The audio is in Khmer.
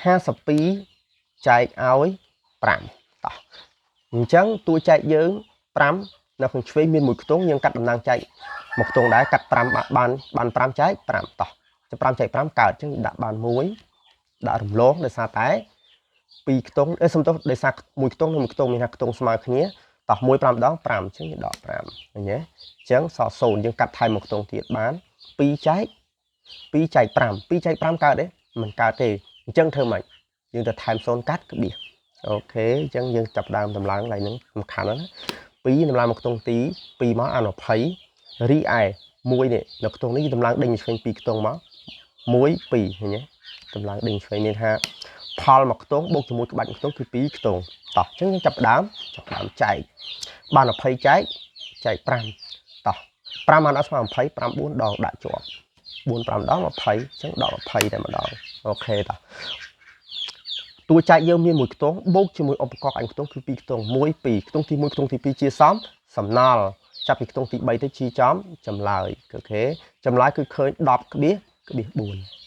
52ចែកឲ្យ5។ តោះ អញ្ចឹងតួចែកយើង5 នៅក្នុងឆ្វេងមានមួយខ្ទង់ យើងកាត់តំណាងចែកមួយខ្ទង់ដែរ កាត់5បាន បាន5ចែក5។ តោះ 5ចែក5កើត អញ្ចឹងដាក់បាន1 ដាក់រំលង ដោយសារតែ2ខ្ទង់ អេ សំទោស ដោយសារមួយខ្ទង់និងមួយខ្ទង់ មានថាខ្ទង់ស្មើគ្នា។ តោះ 1 5ដង5 អញ្ចឹងយើងដក5 ឃើញទេ? អញ្ចឹងសល់0 យើងកាត់ថែមមួយខ្ទង់ទៀតបាន2ចែក2ចែក5 2ចែក5កើតទេ? មិនកើតទេ។ អញ្ចឹងធ្វើម៉េច? យើងទៅថែម0កាត់ក្បៀស។ អូខេ អញ្ចឹងយើងចាប់ដើមតម្លើង កន្លែងហ្នឹងសំខាន់ណាស់ 2តម្លើងមកខ្ទង់ទី2មកអា20 រីឯ1នេះនៅខ្ទង់នេះ តម្លើងដេញឆ្វេង2ខ្ទង់មក1 2 ឃើញទេ? តម្លើងដេញឆ្វេង មានថាផលមួយខ្ទង់បូកជាមួយក្បាច់មួយខ្ទង់គឺ2ខ្ទង់។ តោះ អញ្ចឹងយើងចាប់ដើមចែកបាន20ចែក5។ តោះ 5បានអត់ស្មើ20 5 4ដង ដាក់ជាប់4 5ដង20 អញ្ចឹងដក20តែម្ដង។ អូខេ តោះ តួចែកយើងមានមួយខ្ទង់ បូកជាមួយឧបករណ៍អញខ្ទង់គឺ2ខ្ទង់1 2 ខ្ទង់ទី1ខ្ទង់ទី2ជាសំណល់ ចាប់ពីខ្ទង់ទី3ទៅជាចំចម្លើយ។ អូខេ ចម្លើយគឺឃើញ10ក្បៀសក្បៀស4។